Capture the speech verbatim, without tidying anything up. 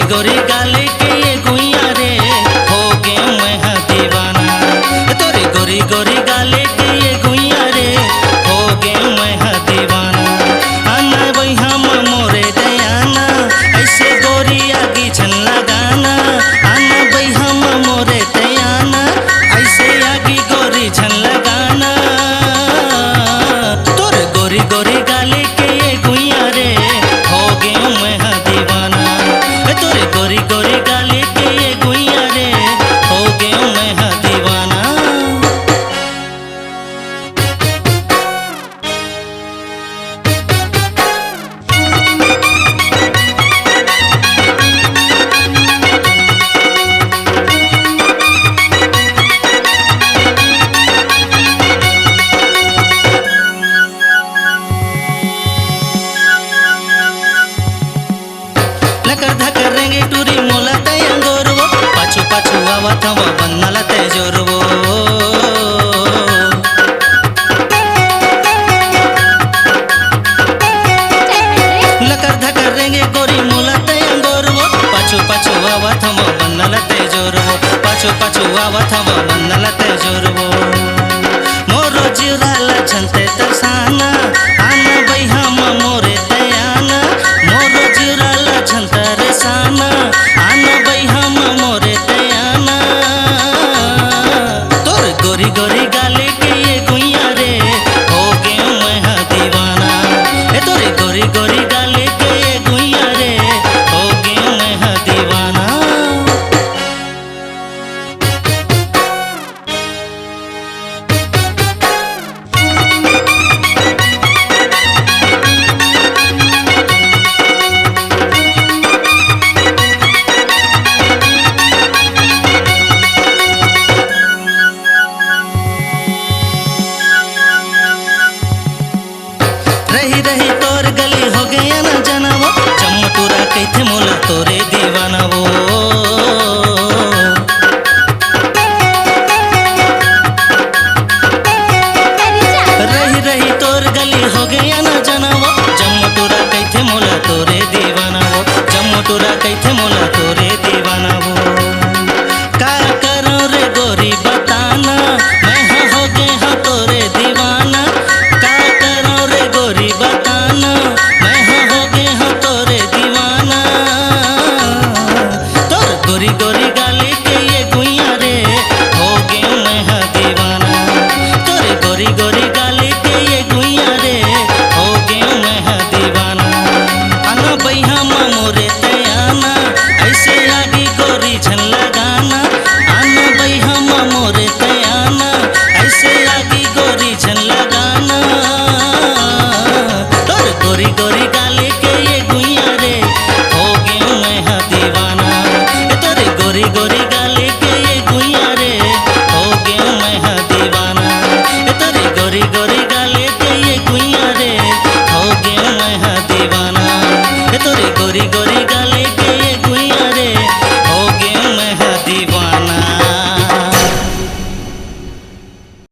गोरी गाले के ये गुइया रे, हो गेंव मैं ह दीवाना। तोरे गोरी गोरी गाले के ये गुइया रे, हो गेंव मैं ह दीवाना। आना बइहा म मोरे दयाना, अइसे गोरी आगी झन लगाना। आना बइहा म मोरे दयाना, अइसे आगी गोरी झन लगाना। तोर गोरी गोरी गाले के ये गुइया रे, हो गेंव मैं ह दीवाना। ए तोरे गोरी गोरी गाले के ये गुइया रे, हो गेंव मैं ह दीवाना। लकर धकर रेंगे टूरी मोला तै अंगोरवो, पाछू पाछू आवत हवा बन्ना ला तै जोरवो। लकर धकर रेंगे गोरी मोला तै अंगोरवो, पाछू पाछू आवत हवा बन्ना ला तै जोरवो, पाछू पाछू आवत हवा बन्ना ला तै जोरवो। मोरो जिउरा ला झन तै तरसाना, आना बइहा म मोरे दयाना। मोरो जिउरा ला झन तरसाना, आना बइहा म मोरे दयाना। तोर गोरी गोरी गाले के ये गुइया रे, हो गेंव मैं ह दीवाना। ए तोरे गोरी गोरी गाले के ये गुइया रे, हो गेंव मैं ह दीवाना। रही रही तोर गली हो गे आना जाना वो, जम्मो टूरा कहिथे मोला तोरे दीवाना वो। रही रही तोर गली हो गे आना जाना वो, जम्मो टूरा कहिथे मोला तोरे दीवाना वो, जम्मो टूरा कहिथे मोला तोरे दीवाना वो। का करंव रे गोरी बताना, मैं ह हो गे हंव तोरे दीवाना। का करंव रे गोरी बताना, मैं ह हो गे हंव तोरे दीवाना। तोर गोरी गोरी गाले के ये गुइया रे, हो गेंव मैं ह दीवाना। तोरे गोरी गोरी